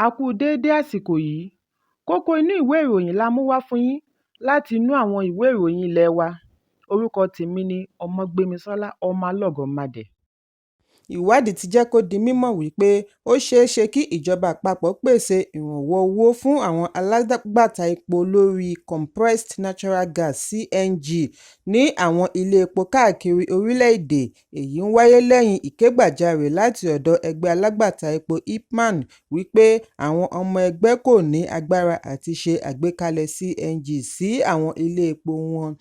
A kú déédé àsìkò yìí. Kókó inú ìwé ìròyìn la mú wá fún yín láti inú àwọn ìwé ìròyìn ilé wa. Orúkọ tèmi ni Ọmọgbémisọ́lá Ọmọlọ́gọ̀mádẹ. Ìwádìí ti jẹ́ kó di mímọ̀ wípé ó ṣeéṣe kí ìjọba àpapọ̀ pèsè ìrànwọ́ owó fún àwọn alágbàtà epo lórí Compressed Natural Gas (CNG) ní àwọn ilé epo káàkiri orílẹ̀-èdè. Èyí ń wáyé lẹ́yìn ìkégbàjarè láti ọ̀dọ̀ ẹgbẹ́ alágbàtà epo IPMAN wípé àwọn ọmọ ẹgbẹ́ kò ní agbára àti ṣe àgbékalẹ̀ CNG sí àwọn ilé epo wọn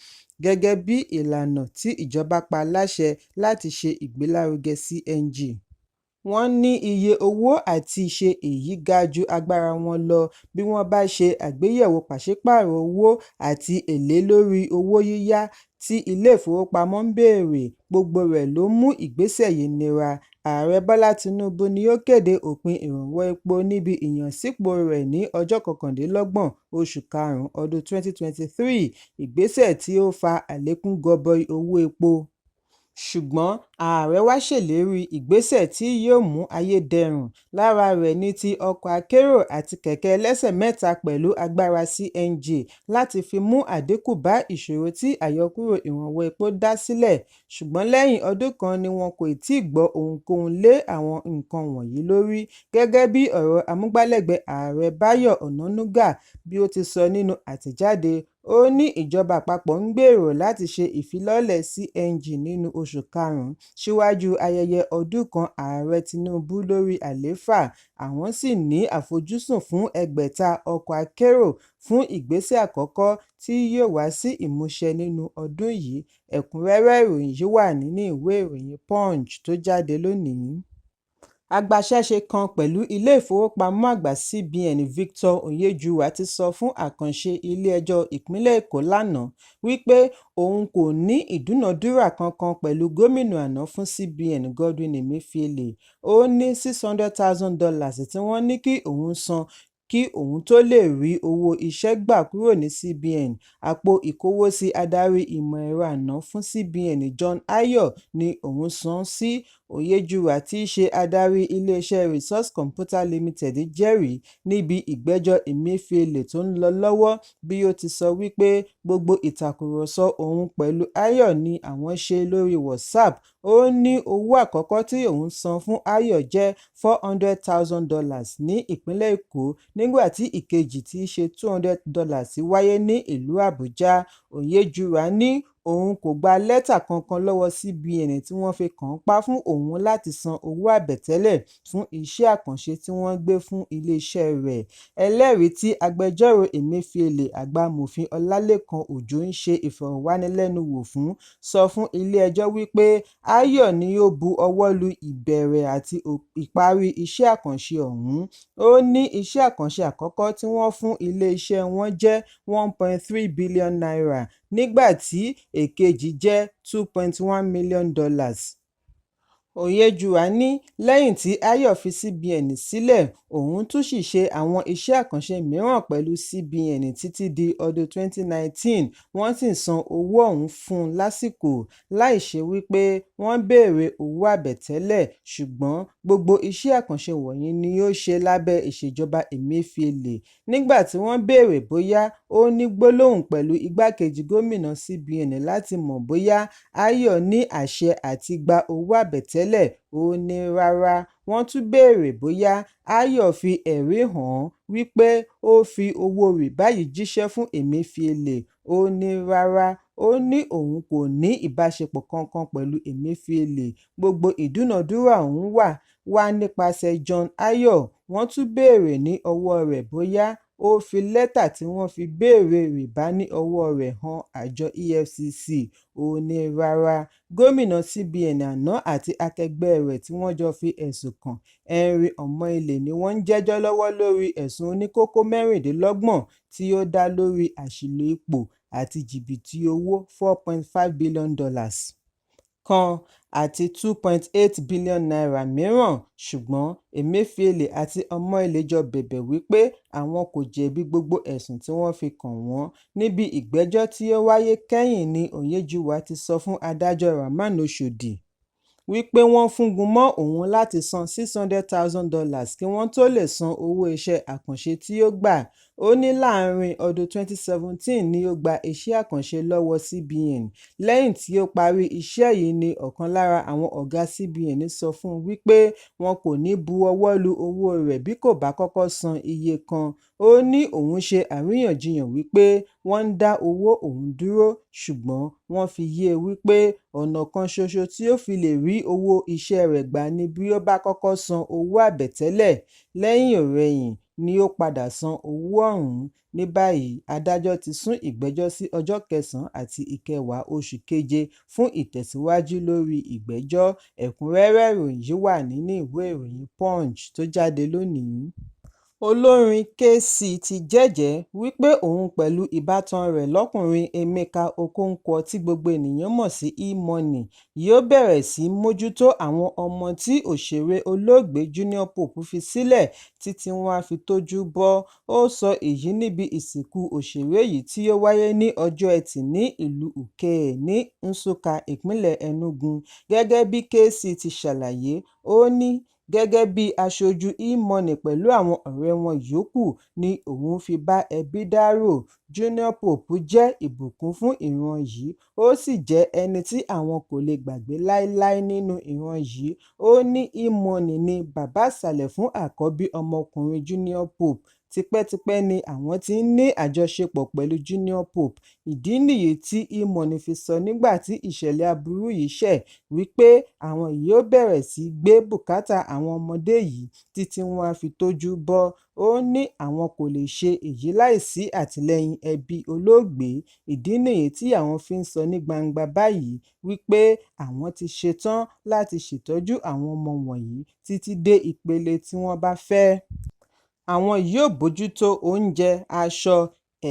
gẹ́gẹ́ bí ìlànà tí ìjọba pa láṣẹ láti ṣe ìgbélárugẹ CNG. Wọ́n ní iye owó àti ṣe èyí ga ju agbára wọn lọ bí wọ́n bá ṣe àgbéyẹ̀wò pàṣípààrọ̀ owó àti èlé lórí owó yíyá tí ilé-ìfowópamọ́ ń béèrè, gbogbo rẹ̀ ló mú ìgbésẹ̀ yìí nira. Ààrẹ Bọ́lá Tinubu ni ó kéde òpin ìrànwọ́ epo níbi ìyànsípò rẹ̀ ní ọjọ́ 29, oṣù karùn-ún ọdún 2023, ìgbésẹ̀ tí ó fa àlékún gọbọi owó epo. Ṣùgbọ́n ààrẹ wá ṣèlérí ìgbésẹ̀ tí yóò mú ayé dẹrùn, lára rẹ̀ ní ti ọkọ̀ akérò àti kẹ̀kẹ́ ẹlẹ́sẹ̀ mẹ́ta pẹ̀lú agbára CNG láti fi mú àdínkù bá ìṣòro tí àyọkúrò ìrànwọ́ epo dá sílẹ̀, ṣùgbọ́n lẹ́yìn ọdún kan ni wọn kò tíì gbọ́ ohunkóhun lé àwọn nǹkan wọ̀nyí lórí, gẹ́gẹ́ bí ọ̀rọ̀ amúgbálẹ́gbẹ̀ẹ́ ààrẹ Báyọ̀ Ọ̀nànúgà bí ó ti sọ nínú àtẹ̀jáde. Ó ní ìjọba àpapọ̀ ń gbèrò láti ṣe ìfilọ́lẹ̀ CNG nínú oṣù karùn-ún síwájú ayẹyẹ ọdún kan Ààrẹ Tinubu lórí àlééfà, àwọn sì ní àfojúsùn fún 6,000 ọkọ̀ akérò fún ìgbésẹ̀ àkọ́kọ́ tí yóò wá sí ìmúṣẹ nínú ọdún yìí. Ẹ̀kúnrẹ́rẹ́ ìròyìn yìí wà nínú ìwé ìròyìn Punch tó jáde lónìí. Agbaṣẹ́ṣe kan pẹ̀lú Ilé-ìfowópamọ́ Àgbà CBN Victor Onyejùwà ti sọ fún àkànṣe ilé-ẹjọ́ ìpínlẹ̀ Èkó lánàá wípé òun kò ní ìdúnàádúrà kankan pẹ̀lú gómìnà àná fún CBN Godwin Emefiele. Ó ní $600,000 tí wọ́n ní kí òun san kí òun tó lè rí owó iṣẹ́ gbà kúrò ní CBN, àpò ìkówósí adarí ìmọ̀ ẹ̀rọ àná fún CBN John Ayo ni òun san án sí. Onyejùwà tí í ṣe adarí iléeṣẹ́ Resource Computer Limited jẹ́rìí níbi ìgbẹ́jọ́ Emefiele tó ń lọ lọ́wọ́ bí ó ti sọ wípé gbogbo ìtàkúrọ̀sọ̀ òun pẹ̀lú Ayo ni àwọn ṣe lórí WhatsApp. Ó ní owó àkọ́kọ́ tí òun san fún Ayo jẹ́ $400,000 ní ìpínlẹ̀ Èkó nígbà tí ìkejì tí í ṣe $200 wáyé ní ìlú Àbújá. Onyejùwà ní òun kò gba lẹ́tà kankan lọ́wọ́ CBN tí wọ́n fi kànńpá fún òun láti san owó àbẹ̀tẹ́lẹ̀ fún iṣẹ́ àkànṣe tí wọ́n gbé fún iléeṣẹ́ rẹ̀. Ẹlẹ́rìí tí agbẹjọ́rò Emefiele, àgbà amòfin Ọlálékan Òjó ń ṣe ìfọ̀rọ̀wánilẹ́nuwò fún sọ fún ilé-ẹjọ́ wípé Ayo ni ó bu ọwọ́ lu ìbẹ̀rẹ̀ àti ìparí iṣẹ́ àkànṣe ọ̀hún. Ó ní iṣẹ́ àkànṣe àkọ́kọ́ tí wọ́n fún iléeṣẹ́ wọn jẹ́ ₦1.3 billion nígbà tí èkejì jẹ́ $2.1 million. Onyejùwà ní lẹ́yìn tí Ayo fi CBN sílẹ̀, òun tún ṣì ṣe àwọn iṣẹ́ àkànṣe mìíràn pẹ̀lú CBN títí di ọdún 2019, wọ́n sì san owó ọ̀hún fún un lásìkò, láì ṣe wípé wọ́n béèrè owó àbẹ̀tẹ́lẹ̀, ṣùgbọ́n gbogbo iṣẹ́ àkànṣe wọ̀nyí ni ó ṣe lábẹ́ ìṣèjọba Emefiele. Nígbà tí wọ́n béèrè bóyá ó ní gbólóhùn pẹ̀lú igbákejì gómìnà CBN láti mọ̀ bóyá Ayo ní àṣẹ àti gba owó àbẹ̀tẹ́lẹ̀, ó ní rárá. Wọ́n tún béèrè bóyá Ayo fi ẹ̀rí hàn wípé ó fi owó rìbá yìí jíṣẹ́ fún Emefiele, ó ní rárá. Ó ní òun kò ní ìbáṣepọ̀ kankan pẹ̀lú Emefiele, gbogbo ìdúnàádúrà òun wá nípasẹ̀ John Ayo. Wọ́n tún béèrè ní ọwọ́ rẹ̀ bóyá ó fi lẹ́tà tí wọ́n fi béèrè rìbá ní ọwọ́ rẹ̀ han àjọ EFCC, ó ní rárá. Gómìnà CBN àná àti akẹgbẹ́ rẹ̀ tí wọ́n jọ fi ẹ̀sùn kan Henry Ọmọìlé ni wọ́n ń jẹ́jọ́ lọ́wọ́ lórí ẹ̀sùn oníkókó 26 tí ó dá lórí àṣìlò ipò àti jìbìtì owó $4.5 billion kan àti ₦2.8 billion mìíràn, ṣùgbọ́n Emefiele àti Ọmọìlé jọ bẹ̀bẹ̀ wípé àwọn kò jẹ̀bi gbogbo ẹ̀sùn tí wọ́n fi kàn wọ́n. Níbi ìgbẹ́jọ́ tí ó wáyé kẹ́yìn ní Onyejùwà ti sọ fún adájọ́ Rahman Oshodi. Wípé wọ́n fúngun mọ́ òun láti san $600,000 kí wọ́n tó lè san owó iṣẹ́ àkànṣe tí ó gbà. Ó ní láàárín ọdún 2017 ni ó gba iṣẹ́ àkànṣe lọ́wọ́ CBN. Lẹ́yìn tí ó parí iṣẹ́ yìí ni ọ̀kan lára àwọn ọ̀gá CBN sọ fún un wípé wọn kò ní bu ọwọ́ lu owó rẹ̀ bí kò bá kọ́kọ́ san iye kan. Ó ní òun ṣe àríyànjiyàn wípé wọ́n ń dá owó òun dúró, ṣùgbọ́n wọ́n fi yé e wípé ọ̀nà kan ṣoṣo tí ó fi lè rí owó iṣẹ́ rẹ̀ gbà ni bí ó bá kọ́kọ́ san owó àbẹ̀tẹ́lẹ̀. Lẹ́yìn-ọ̀-rẹyìn ni ó padà san owó ọ̀hún. Ní báyìí, adájọ́ ti sún ìgbẹ́jọ́ sí ọjọ́ kẹsàn-án àti ìkẹwàá oṣù keje fún ìtẹ̀síwájú lórí ìgbẹ́jọ́. Ẹ̀kúnrẹ́rẹ́ ìròyìn yìí wà nínú ìwé ìròyìn Punch tó jáde lónìí. Olórin Kcee ti jẹ́jẹ̀ẹ́ wípé òun pẹ̀lú ìbátan rẹ̀ lọ́kùnrin Emeka Okonkwo tí gbogbo ènìyàn mọ̀ sí E-Money yóò bẹ̀rẹ̀ sí í mójútó àwọn ọmọ tí òṣèré olóògbé Junior Pope fi sílẹ̀ títí wọ́n á fi tójú bọ́. Ó sọ èyí níbi ìsìnkú òṣèré yìí tí ó wáyé ní ọjọ́ Ẹtì ní ìlú Ukehe ní Nsukka, ìpínlẹ̀ Enugu. Gẹ́gẹ́ bí Kcee ti ṣàlàyé, ó ní gẹ́gẹ́ bí aṣojú E-Money pẹ̀lú àwọn ọ̀rẹ́ wọn yòókù ni òun fi bá ẹbí dárò. Junior Pope jẹ́ ìbùkún fún ìran yìí, ó sì jẹ́ ẹni tí àwọn kò lè gbàgbé láéláé nínú ìran yìí. Ó ní E-Money ní bàbá ìsàlẹ̀ fún àkọ́bí ọmọkùnrin Junior Pope. Tipẹ́tipẹ́ ni àwọn ti ń ní àjọṣepọ̀ pẹ̀lú Junior Pope. Ìdí nìyí tí E-Money fi sọ nígbà tí ìṣẹ̀lẹ̀ aburú yìí ṣẹ̀ wípé àwọn yóò bẹ̀rẹ̀ sí í gbé bùkátà àwọn ọmọdé yìí títí wọ́n á fi tójú bọ́. Ó ní àwọn kò lè ṣe èyí láìsí àtìlẹ́yìn ẹbí olóògbé. Ìdí nìyí tí àwọn fi ń sọ ní gbangba báyìí wípé àwọn ti ṣetán láti ṣètọ́jú àwọn ọmọ wọ̀nyí títí dé ìpele tí wọ́n bá fẹ́. Àwọn yóò bójútó oúnjẹ, aṣọ,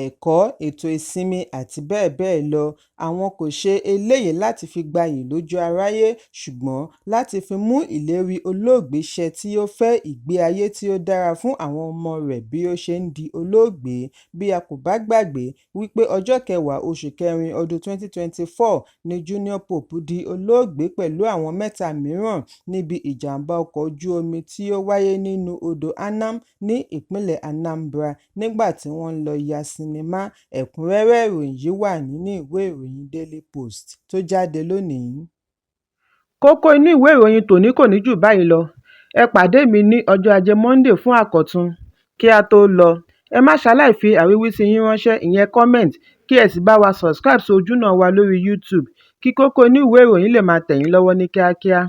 ẹ̀kọ́, ètò ìsinmi àti bẹ́ẹ̀ bẹ́ẹ̀ lọ. Àwọn kò ṣe eléyìí láti fi gbayì lójú aráyé, ṣùgbọ́n láti fi mú ìlérí olóògbé ṣẹ tí ó fẹ́ ìgbé ayé tí ó dára fún àwọn ọmọ rẹ̀ bí ó ṣe ń di olóògbé. Bí a kò bá gbàgbé wípé ọjọ́ kẹwàá oṣù kẹrin ọdún 2024 ni Junior Pope di olóògbé pẹ̀lú àwọn mẹ́ta mìíràn níbi ìjàm̀bá ọkọ̀ ojú omi tí ó wáyé nínú odò Anam ní ìpínlẹ̀ Anambra nígbà tí wọ́n ń lọ ya sinimá. Ẹ̀kúnrẹ́rẹ́ ìròyìn yìí wà nínú ìwé ìròyìn Daily Post tó jáde lónìí. Kókó inú ìwé ìròyìn tòní kò ní jù báyìí lọ. Ẹ pàdé mi ní ọjọ́ Ajé Monde fún àkọ́tún. Kí á tó lọ, ẹ má ṣaláì fi àríwísí yín ránṣẹ́, ìyẹn comment, kí ẹ sì bá wa subscribe sí ojúnà wa lórí YouTube kí kókó inú ìwé ìròyìn lè máa tẹ̀ yín lọ́wọ́ ní kíákíá.